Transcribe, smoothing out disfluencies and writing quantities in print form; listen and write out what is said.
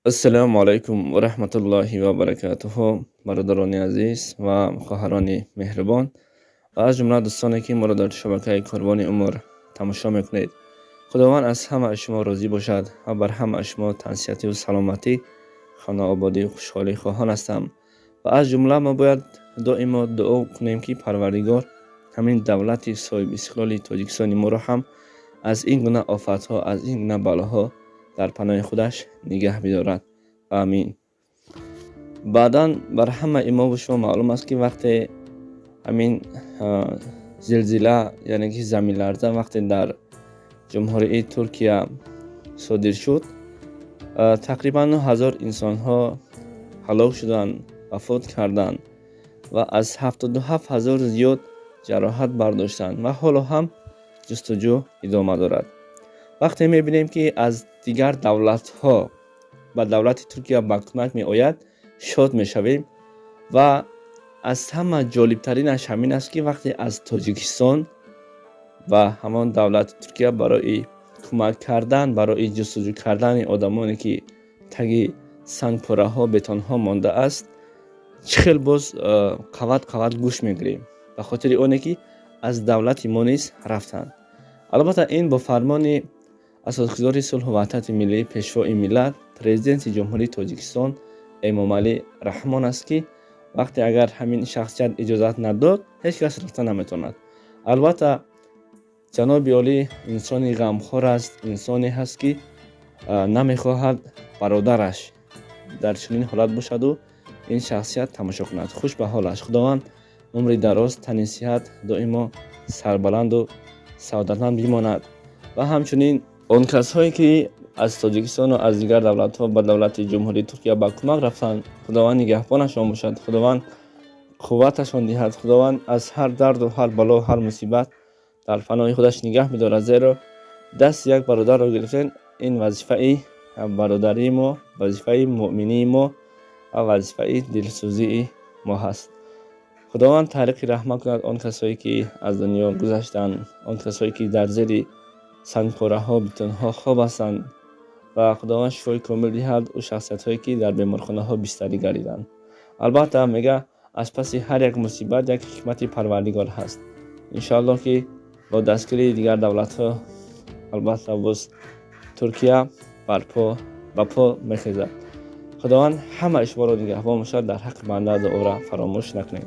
Ассалому алайкум ва раҳматуллоҳи ва баракатуҳу. Бародарони азиз ва хоҳарони меҳрубон ва аз ҷумла дӯстоне, ки моро дар шабакаи Корвони Умр тамошо мекунед, Худованд аз ҳамаи шумо розӣ бошад ва бар ҳамаи шумо тансиҳатию саломатӣ, хонаободию хушҳолӣ хоҳон ҳастам. Ва аз ҷумла мо бояд доимо дуо кунем, ки Парвардигор ҳамин давлати соҳибистиқлоли Тоҷикистони моро ҳам аз ин гуна офатҳо, аз ин гуна балоҳо дар паноҳи худаш нигаҳ бидорад. Амин. Баъдан бар ҳамаи мову шумо маълум аст, ки вақте ҳамин зилзила, яъне ки заминларза, вақте дар Ҷумҳурии Туркия содир шуд, тақрибан 9000 инсонҳо ҳалок шуданд, вафот карданд ва аз 77 000 зиёд ҷароҳат бардоштанд ва ҳоло ҳам ҷустуҷӯ идома дорад. Вақте мебинем, ки аз дигар давлатҳо ба давлати Туркия ба кӯмак меояд, шод мешавем. Ва аз ҳама ҷолибтаринаш ҳамин аст, ки вақте аз Тоҷикистон ба ҳамон давлати Туркия барои кӯмак кардан, барои ҷустуҷӯ кардани одамоне, ки таги сангпораҳо, бетонҳо мондааст, чӣ хел боз қават қават гӯш мегирем, ба хотири оне ки аз давлати мо низ рафтанд. Албатта, ин бо фармони Асосгузори сулҳу ваҳдати миллӣ, Пешвои миллат, Президенти Ҷумҳурии Тоҷикистон Эмомалӣ Раҳмон аст, ки вақте агар ҳамин шахсият иҷозат надод, ҳеҷ кас рафта наметавонад. Албатта, ҷаноби олӣ инсони ғамхор аст, инсоне ҳаст, ки намехоҳад бародараш дар чунин ҳолат бошаду ин шахсият тамошо кунад. Хуш ба ҳолаш. Худованд умри дароз, тани сиҳат, доимо сарбаланду саодатманд бимонад. Ва ҳамчунин он касҳое, ки аз Тоҷикистону аз дигар давлатҳо ба давлати Ҷумҳурии Туркия ба кӯмак рафтанд, Худованд нигаҳбонашон бошад, Худованд қувваташон диҳад, Худованд аз ҳар дарду ҳар бало, ҳар мусибат дар паноҳи худаш нигаҳ медорад, зеро дасти як бародарро гирифтен, ин вазифаи бародарии мо, вазифаи муъминии мо ва вазифаи дилсӯзии мо ҳаст. Худованд тариқи раҳмат кунад он касое, ки аз дунё гузаштанд, он касое, ки дар зери сангпораҳо, бетонҳо хоб ҳастанд, ва Худованд шифои комил диҳад ӯ шахсиятҳое, ки дар беморхонаҳо бистарӣ гардиданд. Албатта, мега, аз паси ҳар як мусибат як ҳикмати Парвардигор ҳаст. Иншоаллоҳ, ки бо дастгирии дигар давлатҳо, албатта, боз Туркия барпо ба по мехезад. Худованд ҳамаи шуморо нигаҳбон бошад. Дар ҳаққи банда дуоро фаромӯш накунед.